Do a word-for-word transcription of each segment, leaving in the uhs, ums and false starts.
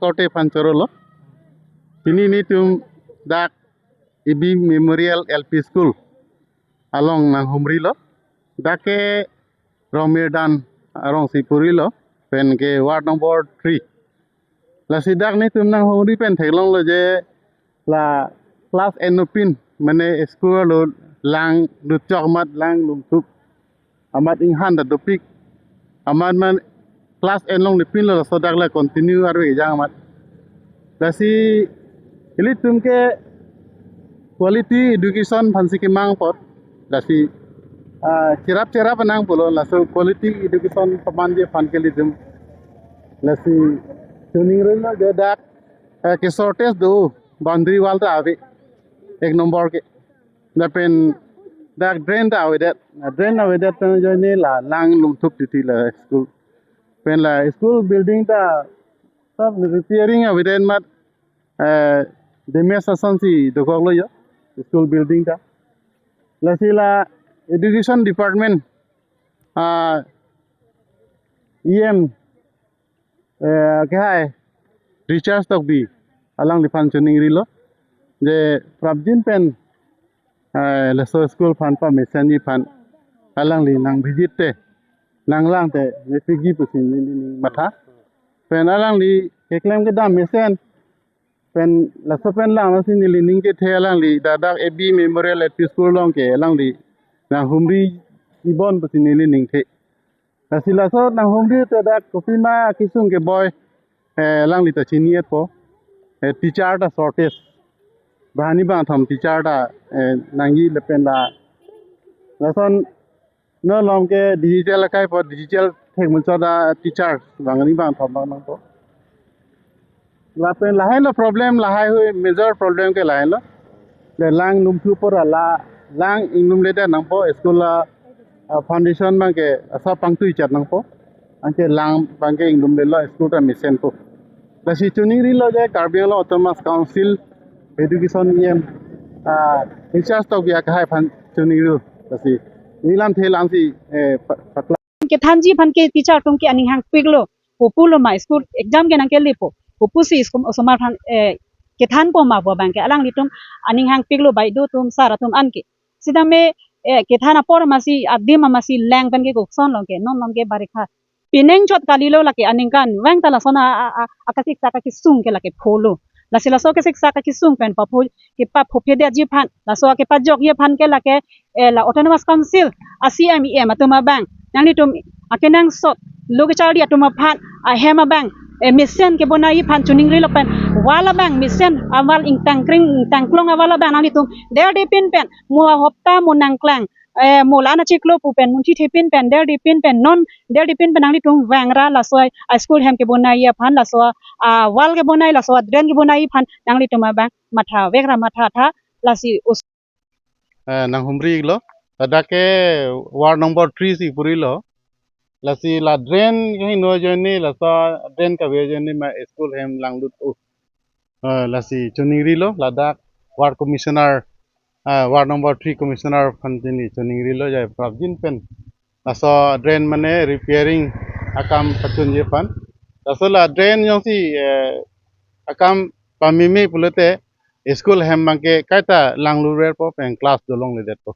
korte aphan chorolo. Pini nelitum dak A B Memorial L P School along nanghumrilo. Dak ke Rongmirdan arongsi purilo, pen ke ward number three. Lasi dak nelitum nanghumri pen theklonglo je la class enlo pin, mane school arlo lang lutchok amat, lang lumthup amat inghan ta dopik. Amat man class enlongle pinlo, laso dak la continue arve kejang amat. Lasi ilitum ke quality education aphansi kemang apot. Lasi, ah, cherap cherap nangpulo, laso quality education pamanji aphan ke ilitum. Lasi choningrilo je dak, eh, ke shortage do, boundary wall ta ave, ek number ke. Lapen dak drain ta avedet. Drain avedet pen ajoine la lang lumthup titi la school. Pen la school building ta sob repairing avedet amat, eh, damage asonsi dokoklo jo school building ta. Lasi la education department, ah, E M, eh, kehai Richard Tokbi alangliphan choningrilo je prapjin pen, eh, laso school aphan pamesenji aphan alangli nang visit te, nanglang te mepikji pusi nelining matha. Pen alangli keklem kedam mesen, pen laso pen lang lasi nelining kethe, alangli dak dak A B Memorial L P School along ke alangli nanghumri ibon pusi nelining the. Lasi laso nanghumri te dak kopima kesung keboi, eh, alangli ta chini-etpo. Eh, teacher ta shortage. Banghini bangthom teacher ta, eh, nangji lapen la lason non along ke digital akai apot, digital thek munchot ta teacher banghini bangthom abang nangpo. Lapen lahenlo problem, lahai hui major problem ke lahenlo. Le lang lumthup apot la lang inglumledet nangpo, school a, ah, foundation abang ke asap pangtuichat nangpo. Anke lang abang ke inglumlelo, school ta mesenpo. Lasi choningrilo je Karbi Anglong Autonomous Council Education E M, ah, Richard Tokbi akehai aphan choningrilo. Lasi neli lamthe langsi, eh, pa-, paklang. Kethanji aphan ke teacher atum ke aning hangpiklo. Pupulo ma school exam ke nangkelepo. Pupusi school osomar aphan, eh, kethanpo ma pu abang ke alanglitum aning hangpiklo, baideo atum, sir atum anke. Sitame, eh, kethan apor amatsi adim amatsi lang pen ke kokson along ke, non along ke barikha. Penang chot kalilo lake aningkanvang ta lason a, a, a, akasiksak akesung ke lake pholo. Lasi laso kesiksak akesung pen papho, kepaphophedetji aphan, laso kepajokji aphan ke lake, eh, la Autonomous Council a C M E M atum abang, nanglitum akenangsot lo kecharli atum aphan ahem abang, eh, mesen kebonai aphan choningrilo pen wall abang, mesen a-wall ingtangkring ingtangklong a-wall abang nanglitum der depin pen mo ahopta mo nangklang, eh, mo la-an achiklo pu pen munthi thepin pen der depin pen non der depin pen nanglitum vangra laso a-school hem kebonai aphan, laso a-wall kebonai, laso a-drain kebonai aphan nanglitum abang matha vekra matha tha. Lasi us- eh, nanghumrilo. Ladak ke ward number three si purilo. Lasi la drain kahingno ajoine, laso drain kave ajoine ma school hem langlut u. Eh, lasi choningrilo, ladak ward commissioner, eh, ward number three commissioner aphan chini choningrilo je prapjin pen laso drain mane repairing akam pachunji aphan. Laso la drain jongsi, eh, akam pameme pulote school hem abang ke kaita langlurer po pen class dolongledetpo.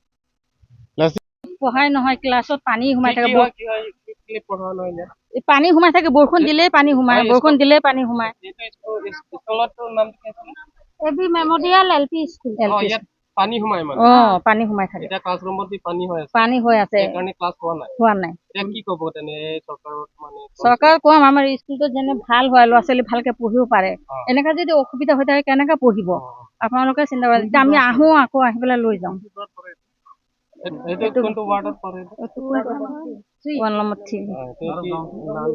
Lasi পঢ়াই নহয়, ক্লাছত পানী সোমাই কি থাকে, কি বৰ- হয়, কি হয়, কি, কি পঢ়া নহয় ইয়াত? এই পানী সোমাই থাকে, বৰষুণ এই দিলেই পানী সোমাই, হয়, বৰষুণ স্কুল- দিলেই পানী সোমাই। এইটো স্কুল, স্কুলৰটো নাম কি আছিলে? A B memorial L P school. অ, এল পি ইয়াত স্কুল। পানী সোমাই মানে? অ, পানী সোমাই থাকে। এতিয়া ক্লাছৰুমত দি পানী হৈ আছে? পানী হৈ আছে। সেইকাৰণে ক্লাছ হোৱা নাই? হোৱা নাই। এতিয়া কি ক'ব তেনে এই চৰকাৰক মানে? চৰকাৰক কম, আমাৰ স্কুলটো যেনে ভাল হয়, ল'ৰা ছোৱালী ভালকে পঢ়িব পাৰে। অ। এনেকা যদি অসুবিধা হৈ থাকে, কেনেকে পঢ়িব? অ। আপোনালোকে চিন্তা কৰে। এতিয়া আমি আহো, আকৌ আহি পেলাই লৈ যাওঁ। এইটো, এইটো এইটো কোনটো ৱাৰ্ডত পৰে? এইটো কোনটো ৱাৰ্ড? One number three. অ, এইটো কি নাম?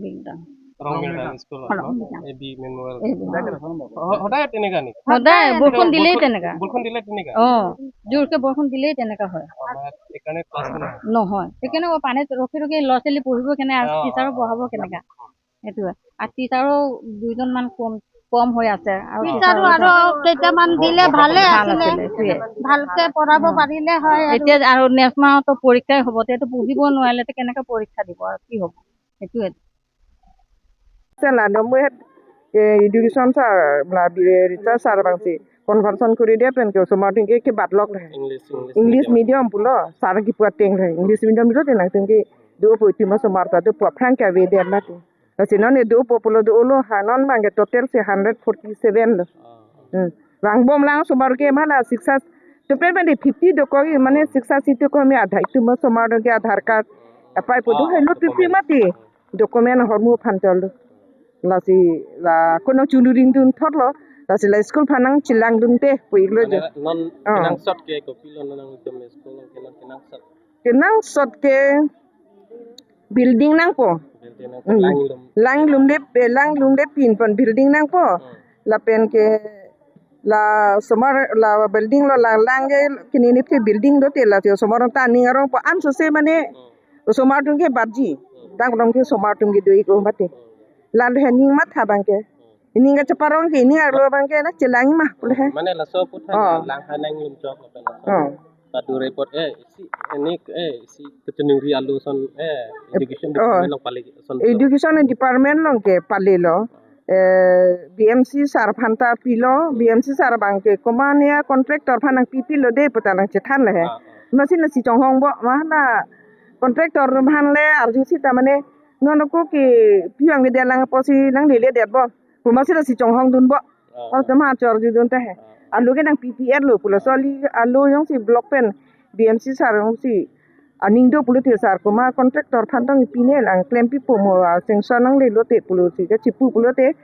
বিগডাং। ৰংমিৰ্দাং স্কুলত ন? Rongmirdang. A B memorial. A B. স-, সদায় তেনেকা নেকি? সদায় বৰষুণ দিলেই বৰষুণ, তেনেকা। বৰষুণ দিলে তেনেকা? অ, জোৰকে বৰষুণ দিলেই তেনেকা হয়। অ, মানে সেইকাৰণে ক্লাছ নহয়? নহয়। সেইকাৰণে পানীত ৰখি ৰখি ল'ৰা ছোৱালী পঢ়িব কেনে, অ, টিচাৰক অ, অ। পঢ়াব কেনেকা? সেইটোৱে। আৰু টিচাৰো দুইজনমান কম, কম হৈ আছে। আৰু টিচাৰো টিচাৰো আৰু কেইটামান দিলে ভালে ভাল আছিলে। আছিলে, সেইটোৱে। ভালকে পঢ়াব উম। পাৰিলে হয় আৰু। এতিয়া আৰু নেক্সট মাহতো পৰীক্ষাই হ'ব, তেতিয়াতো পঢ়িব নোৱাৰিলে তে কেনেকে পৰীক্ষা দিব আৰু কি হ'ব? সেইটোৱে। Sela no muhet ke education sir la bi Richard sir abangsi conversation kori dia pen ke osomar atum ke kebat lok le. English, English English medium. Medium pulo sir kipu ateng le. English medium pulo te nangtum ke dopo itum osomar ta dopo aphrang ke avedet mati. Lasi non ne dopo pulo dolo ha non abang ke total si hundred forty seven lo. Hmm. Vangbom lang osomar ke mala six as to pen pen de fifty dokok mane six as itu ko me Aadhaar itum osomar ke Aadhaar card. Apai pu do hai lo fifty mati. Document ahormu aphan cholo. Lasi la konong chunduring dun thotlo. Lasi la school aphan nangchelang dunte pu iklo jo. Mane non Oh. Kenangsot ke kopilo non nangtum school along ke non kenangsot. Kenangsot ke building nangpo. Building nangpo. Hmm. Langlum. Langlum de eh, langlum de pinpon building nangpo. Hmm. Lapen ke la osomar la building lo lang lang ke kini ni phe building do te lasi osomar ta ning arongpo ansose mane Hmm. osomar atum ke batji. Hmm. Dang rong ke osomar atum ke do-ik o mate. Hmm. Lalo he ning matha abang ke. Hmm. Ining kacheparong ke ining arlo abang ke nangchelang ma pulo he. Mane laso aphuthak Oh. Lang hai nanglum chok lapen laso. Oh. Padu report eh isi ini eh isi kachiningri alu son eh education Oh. Department along pali son. Education department along ke palilo. Eh, B M C sir aphan ta pilo, B M C sir abang ke komat ne contractor aphan nangpi pilo de pu ta nangchethan le he. Ah, ah. Masi lasi chonghong bo ma na contractor aphan le arjusi ta mane non ako ke pi abangke lang apotsi nanglele det bo. Pu masi lasi chonghong dun bo. Ah. Atum ha chorju dun te he. Ah. Alu ke nangpi pi-et lo pulo soli alu jongsi block pen B M C sir jongsi aning do pulote sir komat contractor aphan tong pine lang klempipo mo a sanction nangle lote pulote kachipu pulote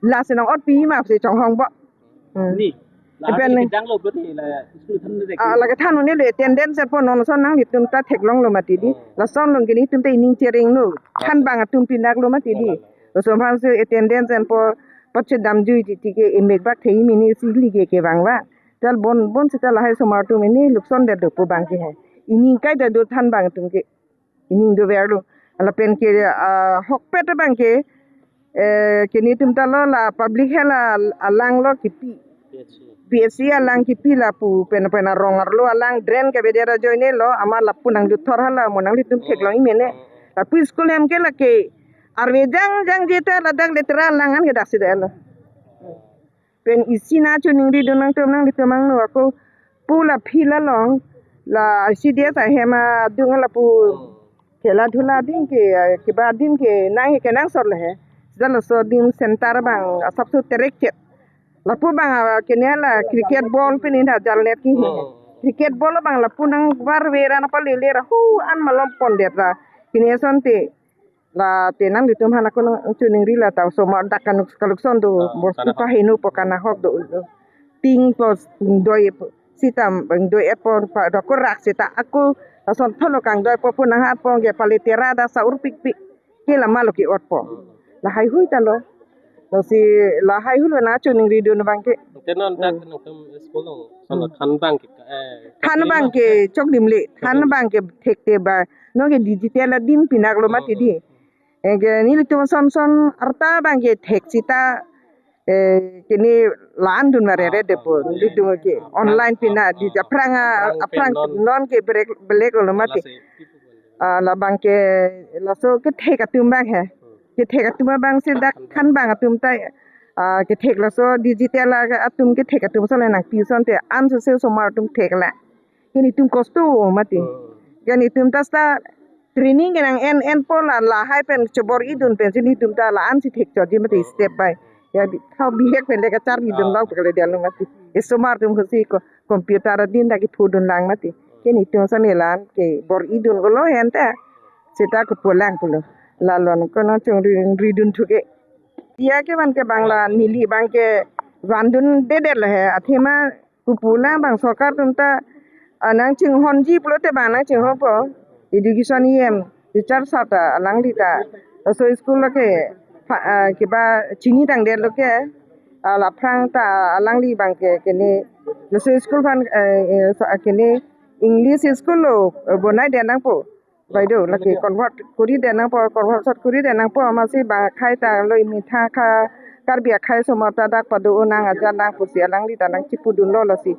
lasi nang-otpi ma si chonghong bo. Hmm. Ni. La Ipen ni ni. Kedang lo pulote la school than de. Ah, lake than un-e lo attendance po non son nanglitum ta theklong lo mati di. Oh. Lason along ke nelitum ta ining chereng lo. Than bang atum pinak lo mati di. Oh, la, la. Lason aphan si attendance enpo pachedam jui titi ke emek bak thei mini si li ke kevang ba. Tal bon bon sita lahai osomar atum ini lukson det dopo abang ke he. Ining kai det do than bang atum ke. Ining doverlo. Lapen ke ah, hokpet abang ke eh, ke nelitum ta lo la public health a- alang lo kipi. P H C. P H C alang kipi lapu pen pen arong arlo alang drain ke beda ra joine lo ama lapu nangduthor hala mo nanglitum theklong imene. Lapu school hem ke lake arve jang jang jeta ladak letra alang an ke daksi de lo. Pen isi nangchiningri dun nangtum nanglitum angno ako pu la field along la C D S ahem adung lapu khela dhula adim ke kiba adim ke nang kenangsot le he. Sita laso adim center abang asapso terek chet. Lapu abang ah, kene la cricket ball pini da jal net ki he. Cricket ball abang lapu nangvarve ra nangpalele ra hu an malom pondet ra. Kene asonte la te nanglitum aphan ako nangchiningri la ta osomar dak kanuk kalukson do Ah, bostu kana hok. Pahenopo kana hok do. Ting po doi po. Sita doi-et po pa doko rak sita ako lason tholo kangdoipo pu nanghatpo ke palitera da sa urpikpik. Ke lama lo ke-otpo. Lahai hui ta lo. Lasi lahai hui lo nangchiningri dun abang ke. Te non dak Hmm. nangtum school along son Hmm. Than abang ke eh Than abang ke choklim le. Than Hmm. abang ke thekte ba. Non ke digital adim pinak lo mati di. Hmm. Eke nelitum son son arta abang ke thek sita eh kene la-an dun mare re Ah, depo ah. Nelitum ke online pina di Ah, aphrang ah, aphrang aphrang ke non non ke belek belek lo mati. Lasi. Ah, labang ke laso kethek atum abang he. Hmm. Kethek atum abang si dak Than bang. Than bang atum ta ah, kethek laso digital a- atum kethek atum so le nangpi asonte ansose osomar atum thek la. Ke nelitum kosto mati. Hmm. Ke nelitum ta sita training ke nang-en enpo la lahai pen chobor-i dun pensi nelitum ta la-an si thek chotji mati Hmm. step by. Ya di thau bihek pen le kacharli dun Ah. Long pekle dia lo mati. Osomar atum kosi ko computer adim ta kepho dun lang mati. Ke nelitum asonte la-an ke bor-i dun ko lo hen ta. Sita kepo lang pulo. Lalo ko nangchingri dun thuke. Dia ke abang ke abang la neli abang ke van dundedet lo he. Athema kopu lang abang sorkar atum ta ah, nangchinghonji pulote abang nangchinghonpo. Education E M Richard sir ta alangli ta laso school lo ke pha- ah, kiba chinitangdet lo ke ah, la aphrang ta alangli abang ke kene laso school aphan eh, eh, so- ah, kene English school lo eh, bonaidet nangpo. Bai do lake convert koridet nangpo, conversion koridet nangpo amatsi bang akhei ta lo imitha kha Karbi akhei osomar ta dak pado nang aja nang pusi alangli ta nangchipu dun lo lasi.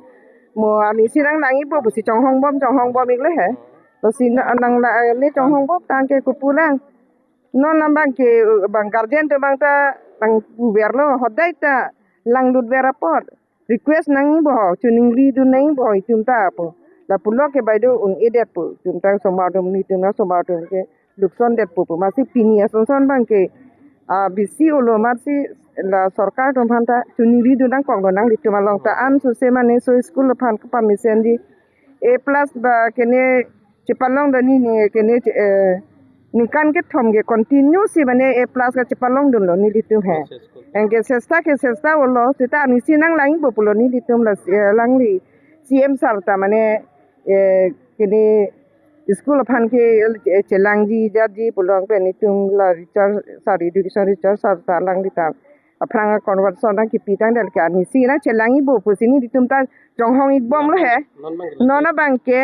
Mo arnisi nang nang-ipo pusi chonghong bom chonghong bom ik le he. Lasi na- nang na- ne chonghong bom tang ke kopu lang. Non abang ke, uh, bang guardian atum abang ta nangpuverlo, hodai ta langlut ver apot. Request nangji bo ho, choningri dun nangji bo ho itum ta pu. La pulo ke baideo un-edet pu. Itum ta osomar atum, nelitum osomar atum ke lukson det pu pu. Amatsi pini ason son abang ke, ah, bisi olo amatsi la sorkar atum aphan ta choningri dun nangkoklo, nanglitum along ta ansose mane laso school aphan kepamesenji. A plus ba kene chepalong do ni, ni kene che-, eh, ningkan kethom ke continue si mane A plus ke chepalong dunlo nelitum he. Yes, yes, good. Anke sesta ke sesta olo, seta anisi nanglangji bo pulo nelitum la, eh, alangli C M sir ta mane, eh, kene school aphan ke, eh, chelangji jatji pulo, anke nelitum la Richard sir, education Richard sir ta alangli ta aphrang conversation nangkepi tangdet ke anisi nangchelangji bo pusi nelitum ta chonghong-ik bomlo he. Non abang ke, non abang ke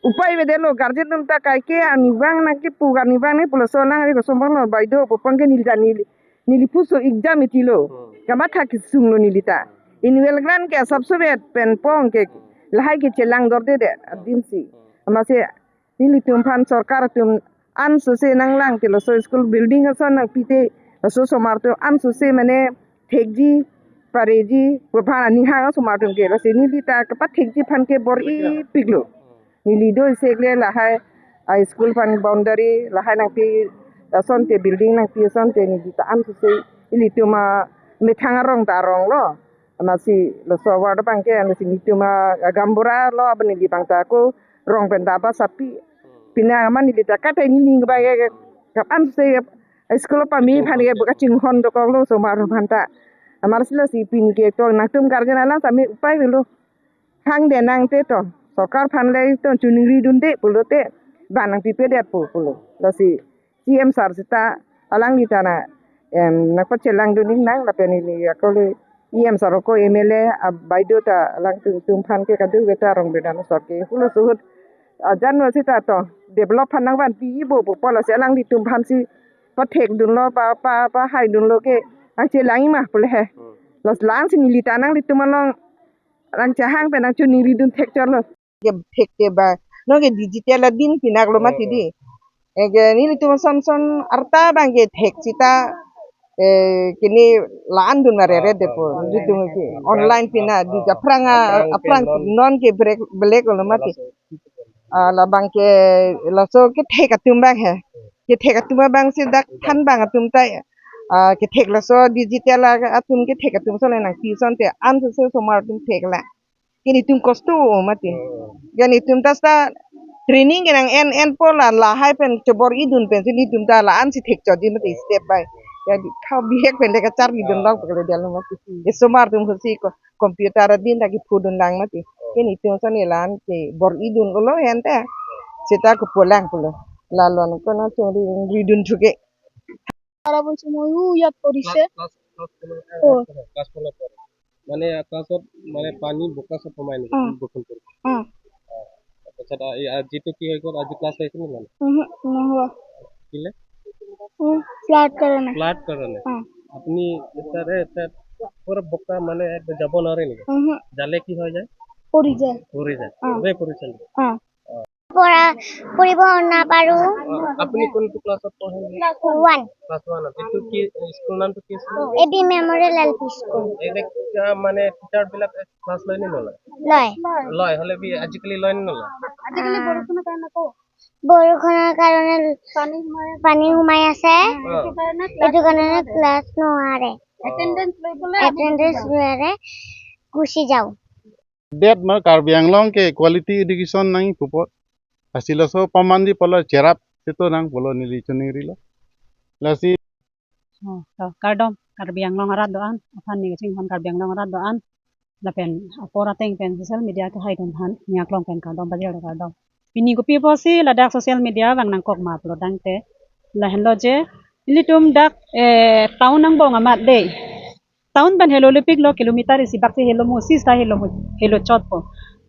upai avedetlo, guardian atum ta kaike arnivang nangkepu, arnivang nangpulo, laso nang ari koson abang lo baideo pu abang ke neli ta neli, neli puso exam itilo. Hmm. Kamatha kesunglo neli ta. Annual grant ke asapso vet pen pong ke, hmm, lahai ke chelang dordedet adim si. Hmm. Amatsi nelitum aphan sorkar atum ansose nanglang te, laso school building ason nangpi te, laso osomar atum ansose mane thekji, pareji pu aphan aning hang osomar atum ke. Lasi neli ta kepathekji aphan ke bor-ipiklo. Neli do isi le lahai a school aphan boundary lahai nangpi asonte, building nangpi asonte neli ta ansose ilitum amethang arong ta aronglo. Amatsi laso award abang ke, amatsi nelitum a gaonbura lo, aban neli abang ta ako rong pen ta ba sapi. Pini aman neli ta kate neli abang ke, ke, ke ansose school apami aphan ke buka chinghon dokoklo osomar aphan ta. Amatsi lasi pini ke to nangtum guardian alam tame upai avelo. Hang de nang te to, sorkar aphan le to choningri dunde pulote, ba nangpipedet pu pulo. Lasi C M sir seta alangli ta na, em, nangpachelang dun-ik nang lapen ili ako le E M sir ako M L A, a baideo ta alangtum, tum aphan ke kadokave ta rong bedan sor ke hulo suhut ajan lo seta to develop aphan nangvanpi-i bo pu pulo, lasi alanglitum aphan si pathek dunlo, pa, pa, pahai dunlo ke nangchelangji ma pule he. Hmm. Lasi la-an si neli ta nanglitum along nangchehang pen nangchoningri dun thekchotlo. Ke thek ke ba, non ke digital adin pinaklo mati di. Eke nelitum ason son arta abang ke thek seta, eh, kene la-an dun mare re depo, nelitum ke online pina di aphrang a, aphrang non ke break, black lo mati. Ah, labang ke laso kethek atum abang he. Kethek atum abang si dak than abang atum ta, ah, kethek laso digital a, atum kethek atum ason le nangpi asonte ansose osomar atum thek la. Ke nelitum kosto mati. Hmm. Ke nelitum ta seta training ke nang-en-enpo, la lahai pen chobor-i dun pensi nelitum ta la-an si thekchotji mati step by. Ya di khau bihek pen de kacharli dun long pekle dia lo mati. Ke osomar atum husi ko computer adin ta kephu dun lang mati. Ke nelitum ason la-an ke bor-i dunlo hente. Seta kepulang pulo. Lalo nang ko nangchongri, ri dun thuke. সারা বছর ময়ও ইয়াত পঢ়িছে। Class, class, class কিমান? অ। ক্লাছ ফ'ৰত পঢ়ে। মানে ক্লাছত মানে পানী বোকা চব সোমাই নেকি? অ। বৰষুণ পৰি? অ। অ। তাৰপিছত আ-, এই আ-, যিটো কি হৈ গ'ল, আজি ক্লাছ আহিছে নে নাই? উহু, নহ'ব। কিলে? উম, ফ্লাড কাৰণে। ফ্লাড কাৰণে? অ। আপুনি এতিয়া, এ, এতিয়া পুৰা বোকা মানে যাব নোৱাৰে নেকি? উহু। যালে কি হৈ যায়? পৰি যায়। পৰি যায়। অ। সবেই পৰিছে নেকি? অ। অ। পৰা ফুৰিব নাপাৰো। অ, আপুনি কোনটো ক্লাছত পঢ়ে? ওৱান। ক্লাছ ওৱানত। এইটো কি, স্কুল নামটো কি আছিল? A B memorial L P school. এনে কিবা মানে টিচাৰ বিলাক ক্লাছ লয় নে নলয়? লয়। লয়, হ'লে কি আজিকালি লয় নে নলয়? আজিকালি বৰষুণৰ কাৰণে আকৌ বৰষুণৰ কাৰণে পানী সোমাই, পানী সোমাই আছে। অ। সেইটো কাৰণে ক্লাছ এইটো কাৰণে নোৱাৰে। ক্লাছ নোৱাৰে। এটেণ্ডেন্স লৈ পেলাই আমি এটেণ্ডেন্স গুচি যাওঁ। নোৱাৰে, গুচি যাওঁ। Det ma Karbi Anglong ke quality education nangji pupo. Lasi laso pamanji pulo cherap seta nang pulo neli choningrilo. Lasi. Oh, to, kardom, Karbi Anglong arat do-an, aphan neli kachinghon Karbi Anglong arat do-an, lapen apor ateng pen social media kehai atum aphan, neli aklong pen kardom, bajir kardom. Pini kopi apotsi ladak social media abang nangkok ma pulo tangte, lahenlo je, ilitum dak, eh, town angbong amat dei. Town pen helo lepiklo, kilometer isi bak si helo mo, isi ta helo mo, helo chotpo.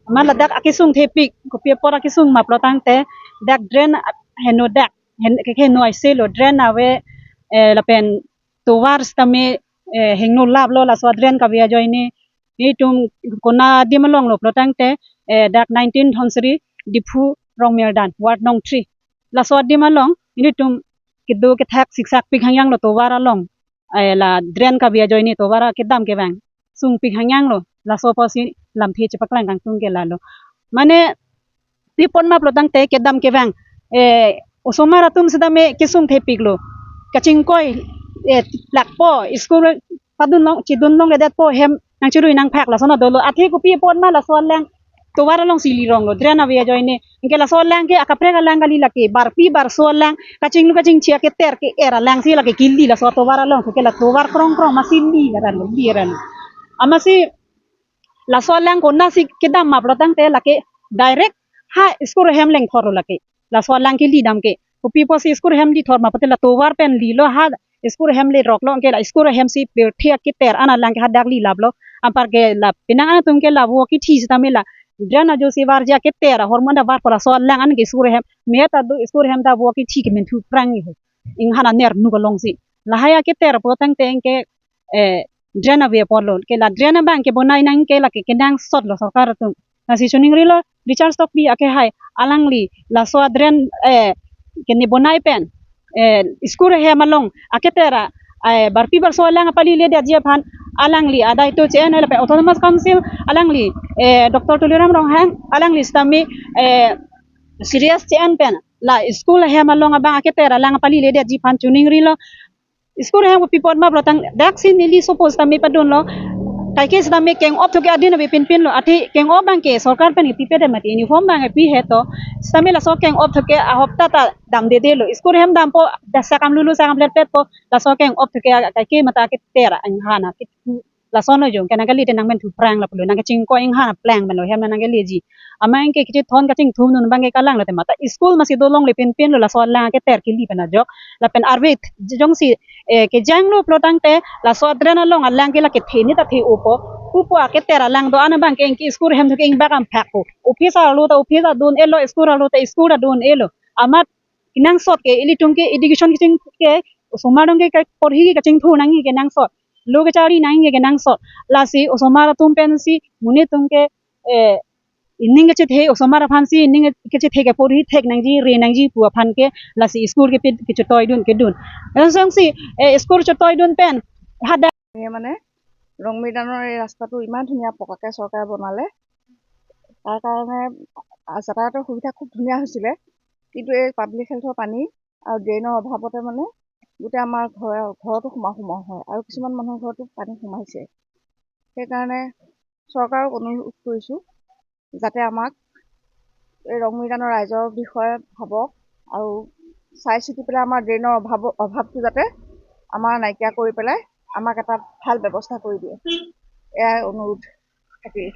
Amat ladak akesung thepik, kopi apot akesung ma pulo tangte, dak drain a-, heno dak, hen-, ke, heno aiselo, drain ave, eh, lapen tovar sitame, eh, hingno laplo, laso drain kave ajoine, itum konat adim alonglo pulo tangte, eh, dak nineteen Dhansiri, Diphu, Rongmirdan, Ward nong three. Laso adim along, ilitum kedo kethak siksak pik hangyang lo tovar along. Eh, la drain kave ajoine tovar kedam kevang sung pik hangyang lo. Laso apotsi lamthe chepaklang kangtung ke lalo. Mane pi apot ma pulo tangte kedam kevang, eh, osomar atum sitame kesung thepik lo. Kachingkoi, eh, lakpo, school padun long, chidun longledetpo, hem nangchirui nangphak lason dolo. Athe kopi apot ma laso alang tovar alongsi li rong lo, drain ave ajoine. Anke laso alang ke akaprek alang kali lake, barpi barso alang, kachinglu kachingchi aketer ke-er alangsi lake kili laso tovar along, ke la tovar krong krong masi li aran lo, li aran lo. Amatsi laso alang konatsi kedam ma pulo tangte lake direct ha school ahem lengthor lo lake. Laso alang kili dam ke. Kopi apotsi school ahem lithor ma pulote la tovar pen lilo, ha school ahem le rok lo, anke la school ahemsi pirthe aketer an alang ke hadak lilap lo. Anparke la penang atum ke la vo kithi sitame la drain ajosi varji aketer ahormu an ta varpo, laso alang an ke school ahem, me ta do school ahem ta vo kithi ke menthu prang ho. Inghan anernu alongsi. Lahai aketer pulo tangte anke, eh, drain ave apotlo. Ke la drain abang kebonai nang ke lake kenangsot lo sorkar atum. Lasi choningrilo Richard Tokbi akehai, alangli laso drain, eh, kene bonai pen, eh, school ahem along aketer a, eh, barpi barso alang apaliledetji aphan alangli adai to che-en lapen Autonomous Council alangli, eh, Doctor Tuliram Ronghang alangli sitame, eh, serious che-en pen la school ahem along abang aketer alang apaliledetji aphan choningrilo. School ahem kopi apot ma pulo tang daksi neli suppose tame padunlo. Kaike sitame keng-op athu ke adin ave pinpin lo. Athe keng-op abang ke sorkar pen pipedet mati, uniform abang pihe to. Sitame laso keng-op athu ke ahopta ta damdedetlo. School ahem dampo, dak sakam lulu sakam pletpetpo. Laso keng-op athu ke kaike mata aketer inghan a ke lason lo jong ke nangkele te nang menthu prang lapulo, nangkachingkoi inghan aplang pen lo hem nangkeleji. Amat anke kachethon kachingthum dun abang ke kalang lo te mata school masi dolongle pinpin lo, laso alang aketer kili pen ajok. Lapen arve jongsi, eh, kejang lo pulo tangte laso drain along alang ke lake the ni ta the-opo. Pupo aketer alang do-an abang ke anke school ahem athu ke ingbak amphakpo. Office arlo ta office adun-elo, school arlo ta school adun-elo. Amat kenangsot ke ilitum ke education kaching ke osomar atum ke porhi kachingthur nangji kenangsot, lo kachari nangji kenangsot. Lasi osomar atum pensi monit atum ke, eh, ining kachethe, osomar aphansi ining kachethe ke porhi thek nangji, re nangji pu aphan ke lasi school ke pit kechotoi dun kedun. Langsung si, eh, school chotoi dun pen hadak মানে ৰং মৈদানৰ এই ৰাস্তাটো ইমান ধুনীয়া পকাকৈ চৰকাৰে বনালে, তাৰ কাৰণে আ, যাতায়াতৰ সুবিধা খুব ধুনীয়া হৈছিলে। কিন্তু এই পাব্লিক হেল্থৰ পানী আৰু ড্ৰেইনৰ অভাৱতে মানে গোটেই আমাৰ ঘৰ, ঘৰতো সোমাওঁ সোমাওঁ হয় আৰু কিছুমান মানুহৰ ঘৰতো পানী সোমাইছে। সেইকাৰণে চৰকাৰক অনুৰোধ কৰিছোঁ যাতে আমাক এই ৰং মৈদানৰ ৰাইজৰ বিষয়ে ভাবক আৰু চাই চিতি পেলাই আমাৰ ড্ৰেইনৰ অভাৱ, অভাৱটো যাতে আমাৰ নাইকিয়া কৰি পেলাই আমাক এটা ভাল ব্যৱস্থা কৰি দিয়ে। এয়াই অনুৰোধ থাকিল।